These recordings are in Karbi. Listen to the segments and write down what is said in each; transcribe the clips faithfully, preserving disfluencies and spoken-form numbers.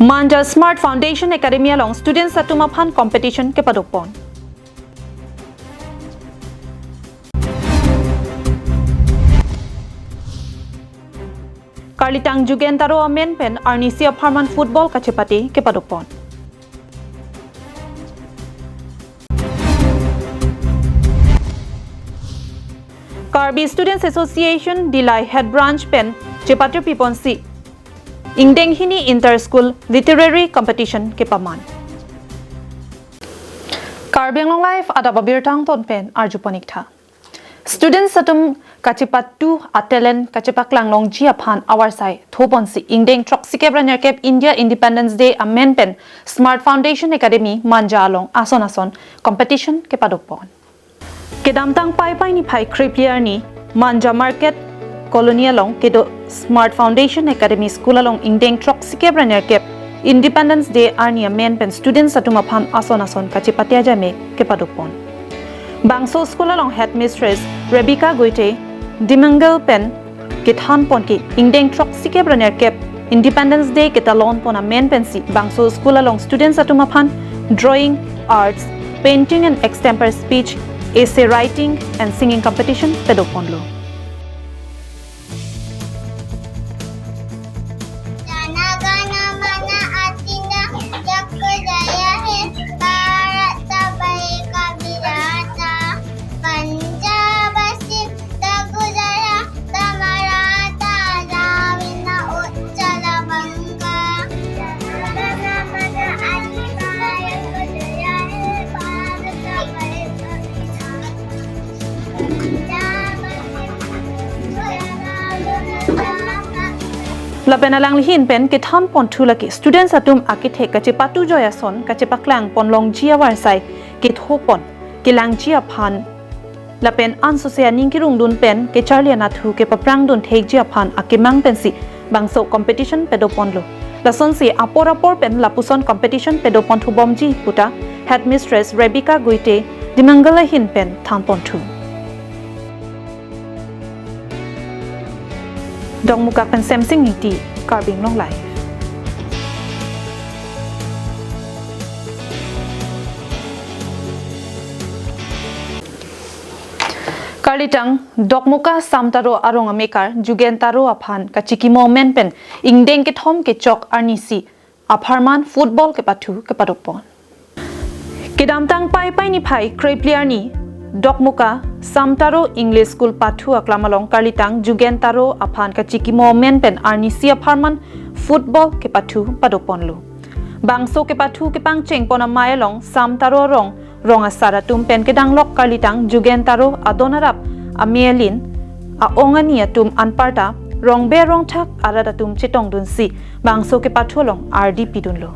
Manja Smart Foundation Academy along students atum aphan competition kepadopon. Karlitang Jugen Taro amen pen arnisi apharman football kachepate kepadopon. Karbi Students Association Dillai Head Branch pen chepate piponsi ingdeng hini Inter School Literary Competition kepaman. Karbi Anglong Live adap abirta angton pen arjupon ik tha. Students atum kachepatu a-talent kachepaklang longji aphan avarsai thoponsi ingdeng throksikep ra nerkep India Independence Day amen pen Smart Foundation Academy Manja along ason ason competition kepadopon. Kedamtang Paipai niphai krepli arni Manja Market Colony along kedo Smart Foundation Academy School along ingdeng throksikep ra nerkep Independence Day arni amen pen students atum aphan ason ason kachepate ajame kepadopon. Bangso school along headmistress Rebecca Guite Dimangal pen kethanpon ke ingdeng throksikep ra nerkep Independence Day ketalonpon amen pensi bangso school along students atum aphan drawing, arts, painting and extempore speech, essay writing and singing competition padoponlo. Jana gana mana adinam, dak jaya he, Bharat sabhai ka vidhata, Punjab Sindh tak Gujarat tak Maratha, Dravida Utkalansh Ganga. Jana gana mana adinam, dak jaya he, Bharat sabhai ka vidhata. Lapen alangli ahin pen kethanpon thu lake students atum akethek kachepatu joi ason kachepaklangpon longji avarsai kethopon kelangji aphan lapen ansose aning kerungdun pen kecharli anatthu kepaprangdun thekji aphan akemang pensi bangso competition padoponlo. Lasonsi apor apor pen lapuson competition padoponthu bomji puta headmistress Rebecca Guite Dimangal ahin pen thanponthu. Dokmoka pen Semsing Ingti, Karbi Anglong Live. Karlitang Dokmoka Sam Taro arong amekar Jugen Taro aphan kachikimo amen pen ingdeng kethom kechok arnisi apharman football kepathu kepadopon. Kedamtang Paipai niphai krepli arni Dokmoka Sam Taro English School pathu aklam along karlitang Jugen Taro aphan kachikimo amen pen arnisi apharman football kepathu padoponlo. Bangso kepathu kepangchengpon amei along Sam Taro arong rong asar atum pen kedanglok karlitang Jugen Taro adon arap ame alin a-ong ani atum anparta rongbe rongthak arat atum chetongdunsi bangso kepathu along ardi pidunlo.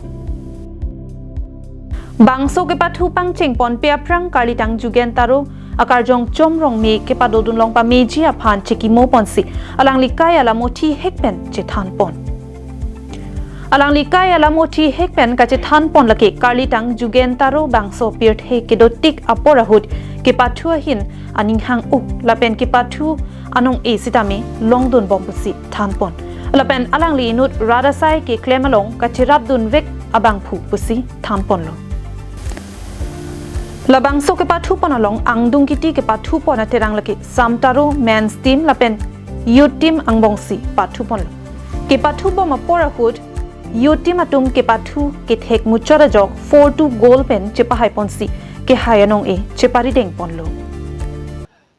Bangso kepathu pangchengponpe aphrang karlitang Jugen Taro akarjong Chom Rongme kepadodun long pameji aphan chikimoponsi alangli kai alamo thihek pen chethanpon. Alangli kai alamo thihek pen kachethanpon lake karlitang Jugen Taro bangso pirthe kedotik apor ahut kepathu ahin aning hang-uk lapen kepathu anong-e sitame longdunbom pusi thanpon. Lapen alangli inut rat asai keklem along kacherapdunvek abangphu pusi thanponlo. Labangso kepathupon along angdung kiti kepathupon aterang lake Sam Taro men's team lapen youth team angbongsi pathuponlo. Kepathubom apor ahut youth team atum kepathu kethek muchot ajok four two goal pen chepahaiponsi kehai anong-e cheparidengponlo.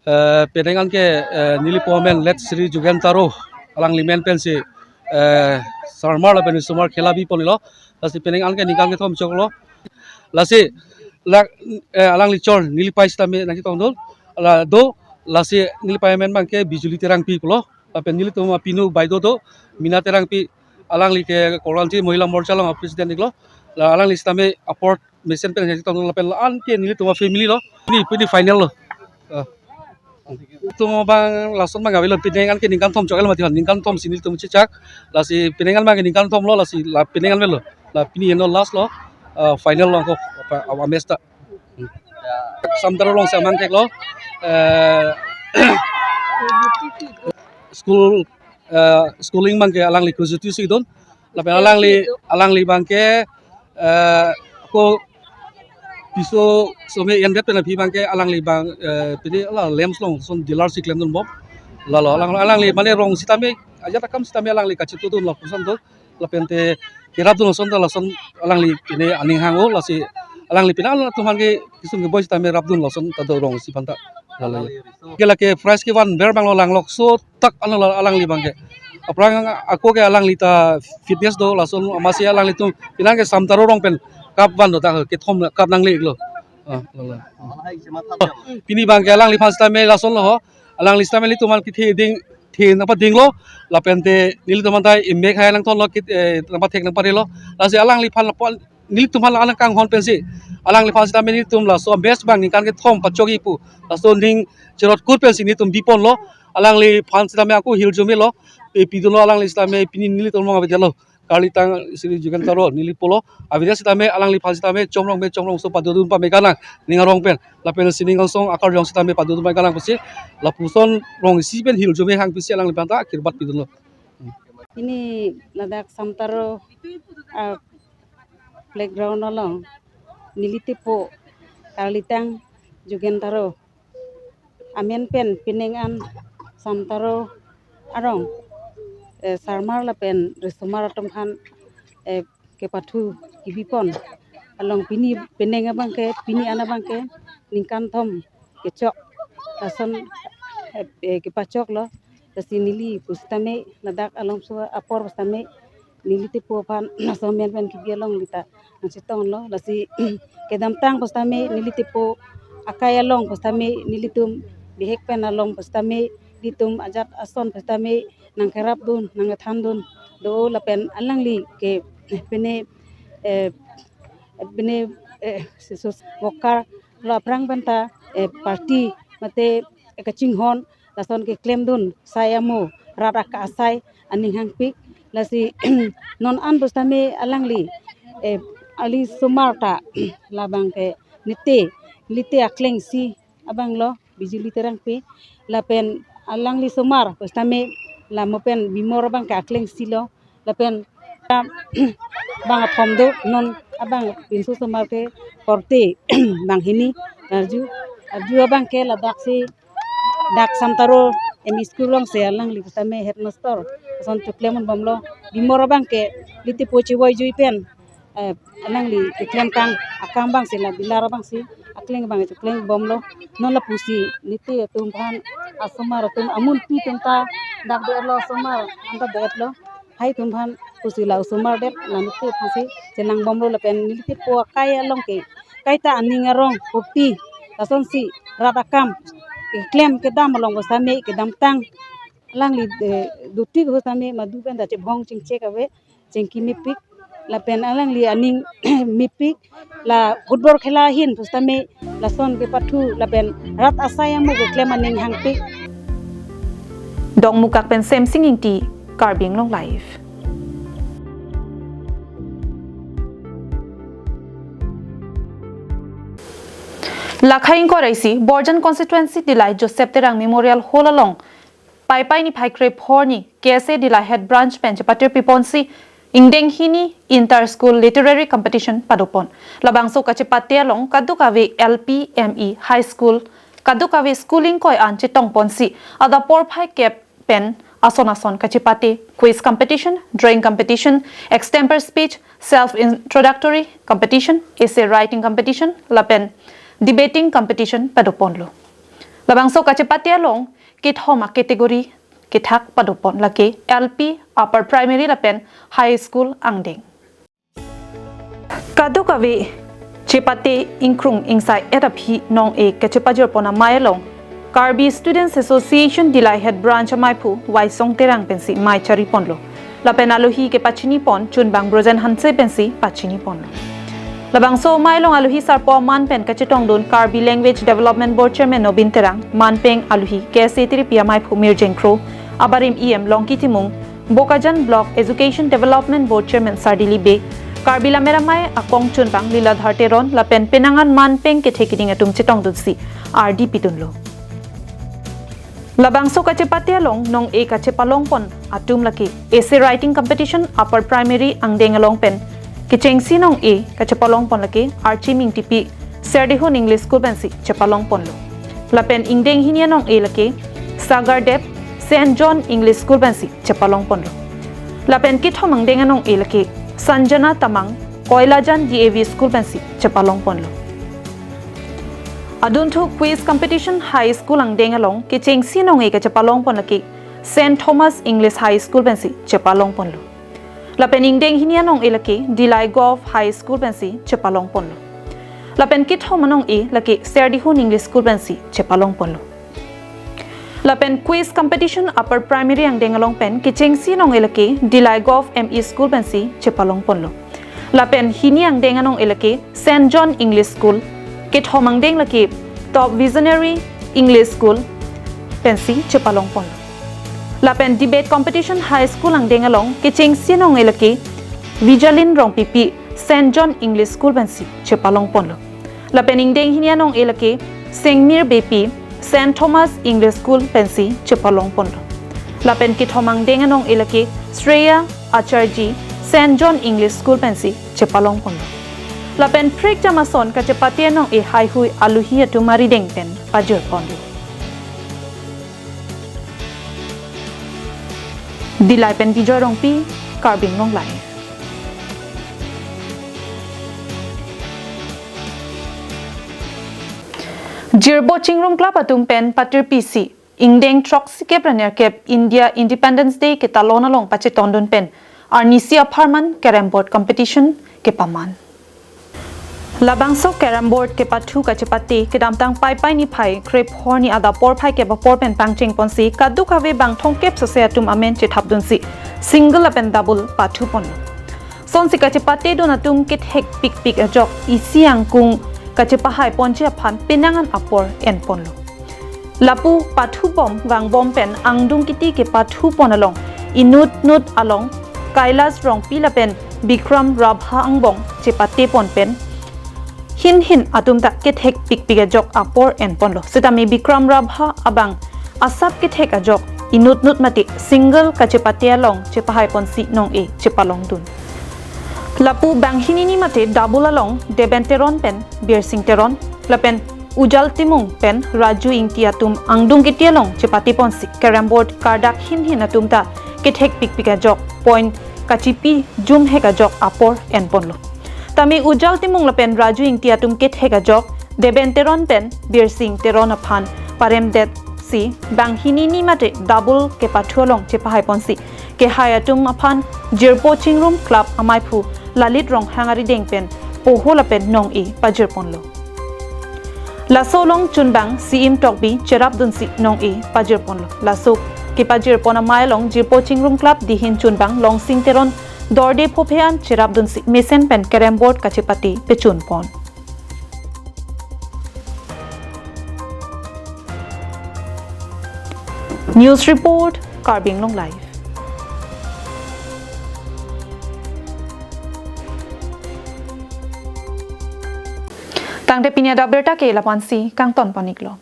Eh, penang an ke, eh, neli po amen let Sri Jugen Taro, alangli amen pensi, eh, sarmar lapen isomar khela biponlo. Lasi penang an ke ningkan kethom choklo. Lasi la, eh, alangli chor neli pai sitame nangketongdun. La do, lasi neli pai amen abang ke Bijuli Terangpi pulo. Lapen nelitum apinu bai do do, Mina Terangpi, alangli ke Korkanthi Mohila Morcha along president iklo. La alangli sitame apor mesen pen nangketongdun lapen la-an ke nelitum a-family lo. Pini, pini final lo. Ah. Tum abang lason abang avelo, penang an ke ningkan thom chok el mati hon, ningkan thom si nelitum chechak. Lasi penang an abang ke ningkan thom lo, lasi la penang an avelo. La pini heno last lo, ah, final lo angko apa, apa match ta. Hmm. Sam Taro along si amang kek lo. Eh, school, eh, schooling abang ke alangli krujuti si don. Lapen alangli, alangli abangke, eh, ako piso some endet pen aphi abangke alangli abang, eh, pini la lamps along son dealer si klemdunbom. Lalo alang, alangli mane rong sitame, ajat akam sitame alangli kachetudun lapuson do. Lapente kerapdun lason ta lason alangli pini aning hang-o, lasi alangli pini atum aphan ke kisung keboi sitame rapdun lason ta do rong si aphan ta. Lalo ya. Ke lake prize kevanver abang lo langlokso tak ano la alangli abangke. Aphrang ako ke alangli ta fitness do, lason amatsi alanglitum pini ke Samtaro arong pen cup van do ta kethom cup nangle-iklo. Ah, lalo. Pini abangke alangliphan sitame lason lo ho. Alangli sitame nelitum aphan kethe ding, the nangpadinglo. Lapente nelitum aphan ta imek hai nangthonlo, kit, eh, nangpathek nangparelo. Lasi alangliphan lapu-an nelitum aphan la-an nangkanghon pensi alangliphan sitame nelitum laso best abang ningkan kethom pachokji pu laso aning cherot kur pensi nelitum biponlo. Alangliphan sitame ako hirjume lo, eh, pidunlo alangli sitame pini nelitum along avedetlo. Karlitang Sri Jugen Taro neli pulo, avedet sitame alangliphan sitame chomrong me chomrongso padodun pame kanang ning arong pen. Lapen sining angsong akarjong sitame padodun pame kanang pusi lapuson rong isi pen hirjume hang pusi alangliphan ta kirbat pidunlo. Pini ladak Samtaro, ah, playground along nelitepo Karlitang Jugen Taro amen pen penang an Samtaro arong, eh, sarmar lapen risomar atum aphan, eh, kepathu kebipon along pini penang abangke, pini an abangke ningkan thom kechok lason, eh, eh, kepachoklo. Lasi neli pusitame ladak alongso apor pusitame nelitepo aphan laso amen pen kebi along neli ta nangchetonglo. Lasi kedamtang pusitame nelitepo akai along pusitame nelitum bihek pen along pusitame nelitum ajat ason pusitame nangkerapdun nangkethandun do lapen alangli ke pine, eh, pine, eh, social worker lo aphrang pen ta, eh, party mate, eh, kachinghon lason keklemdun sai amo rat aka asai aning hangpik. Lasi non an pusitame alangli, eh, ali somar ta labangke nete, nete akleng isi abanglo Bijuli Terangpi. Lapen alangli somar pusitame la mo pen Bimor abangke akleng isi lo. Lapen ta bang aphom do, non abang pinso somar ke korte banghini arju, arju abangke ladaksi dak Samtaro M E school alongsi alangli pusitame headmaster ason choklemdunbomlo. Bimor abangke nelipo chevoi jui pen, eh, alangli keklem kang akam abangsi la dealer abangsi akleng abang choklemdunbomlo. Non lapusi nete atum aphan asomar atum amunpi atum ta dak do-etlo, asomar anta do-etlo. Hai atum aphan pusi la osomar det la nete aphansi chelangbomlo lapen nelitepo akai along ke kaita aning arong kopi lasonsi rat akam keklem kedam along pusitame kedamtang alangli, eh, duti pusitame madu pen ta chebong chingchek ave, chingki mepik lapen alangli aning mepik la football khela ahin pusitame lason kepathu lapen rat asai amo keklem aning hangpik. Dongmukak pen Semsing Ingti, Karbi Anglong Live. Lakhai ingkoi ra isi, Borjan Constituency Dillai Joseph Terang Memorial Hall along Paipai niphai krepho arni K S A Dillai Head Branch pen chepate piponsi ingdeng hini Inter School Literary Competition padopon. Labangso kachepate along kadokave L P, M E, High School, kadokave school ingkoi an chetongponsi adap porphai kep pen ason ason kachepate, quiz competition, drawing competition, extempore speech, self introductory competition, essay writing competition lapen debating competition padoponlo. Labangso kachepate along kethom a category kethak padopon, lake L P, Upper Primary lapen High School angdeng. Kadokave chepate ingkrung ingsai et aphi nong-e kachepajirpon amei along Karbi Students Association Dillai Head Branch ameiphu Waisong Terang pensi mei chariponlo. Lapen alohi kepachinipon chunbang Brojen Hanse pensi pachiniponlo. Labangso amei along alohi sarpo aman pen kachetongdun Karbi Language Development Board Chairman Nobin Terang, manpeng alohi K S A Tiripi ameiphu Mirjeng Kro, abarim E M Longki Timung, Bokajan Block Education Development Board Chairman Sardili Bey, Karbi Lammet Amei akong chunbang Liladhar Teron lapen penang an manpeng kethe keding atum chetongdunsi ardi pidunlo. Labangso kachepate along nong-e kachepalongpon atum lake essay writing competition upper primary angdeng along pen kechengsi nong-e kachepalongpon lake Archim Ingtipi, Serdihun English School pensi chepalongponlo. Lapen ingdeng hini anong-e lake Sagar Deb, Saint John English School pensi chepalongponlo. Lapen kethom angdeng anong-e lake Sanjana Tamang, Koilajan D A V School pensi chepalongponlo. Adunthu quiz competition high school angdeng along kechengsi nong-e kachepalongpon lake Saint Thomas English High School pensi chepalongponlo. Lapen ingdeng hini anong-e lake Dillai Govt High School pensi chepalongponlo. Lapen kethom anong-e lake Serdihun English School pensi chepalongponlo. Lapen quiz competition upper primary angdeng along pen kechengsi nong-e lake Dillai Govt M E School pensi chepalongponlo. Lapen hini angdeng anong-e lake Saint John English School, kethom angdeng lake Top Visionary English School pensi chepalongponlo. Lapen debate competition high school angdeng along kechengsi nong-e lake Vijalin Rongpipi, Saint John English School pensi chepalongponlo. Lapen ingdeng hini anong-e lake Sengmir Beypi, Saint Thomas English School pensi chepalongponlo. Lapen kethom angdeng anong-e lake Shreya Acharjee, Saint John English School pensi chepalongponlo. Lapen prekjam ason kachepate anong-e haihui aluhi atum arideng pen pajirponlo. Dillai pen Bijoy Rongpi, Karbi Anglong Live. Jirpo Chingrum Club atum pen patirpisi ingdeng throksikep ra nerkep India Independence Day ketalon along pachetondun pen arnisi apharman carrom board competition kepaman. Labangso carrom board kepathu kachepate kedamtang Paipai niphai krep horni adap porphai kep apor pen pangchengponsi kadokave bang thomkep sose atum amen chethapdunsi single lapen double pathuponlo. Sonsi kachepatedun atum kethek pikpik ajok isi angkung kachepahaiponji aphan penang an apor enponlo. Lapu pathubom vangbom pen angdung kiti kepathupon along inutnut along Kailash Rongpi lapen Bikram Rabha angbong chepatepon pen hinhin atum ta kethek pikpik ajok apor enponlo. Sitame Bikram Rabha abang asap kethek ajok inutnut mate single kachepate along chepahaiponsi nong-e chepalongdun. Lapu banghini ni mate double along Deben Teron pen Birsing Teron lapen Ujal Timung pen Raju Ingti atum angdung kiti along chepateponsi carrom board kardak hinhin atum ta kethek pikpik ajok point kachipi jumhek ajok apor enponlo. Tame Ujal Timung lapen Raju Ingti atum kethek ajok Deben Teron pen Birsing Teron aphan paremdetsi banghini ni mate double kepathu along chepahaiponsi kehai atum aphan Jirpo Chingrum Club amaiphu Lalit Ronghang arideng pen poho lapen nong-e pajirponlo. Laso along chunbang C M Tokbi cherapdunsi nong-e pajirponlo. Laso kepajirpon amei along Jirpo Chingrum Club dihin chunbang Longsing Teron dorde phophe an cherapdunsi mesen pen carrom board kachepate pechunpon. News report, Karbi Anglong Live. Tangte pini adap birta ke lapu-ansi kangton pon-iklo.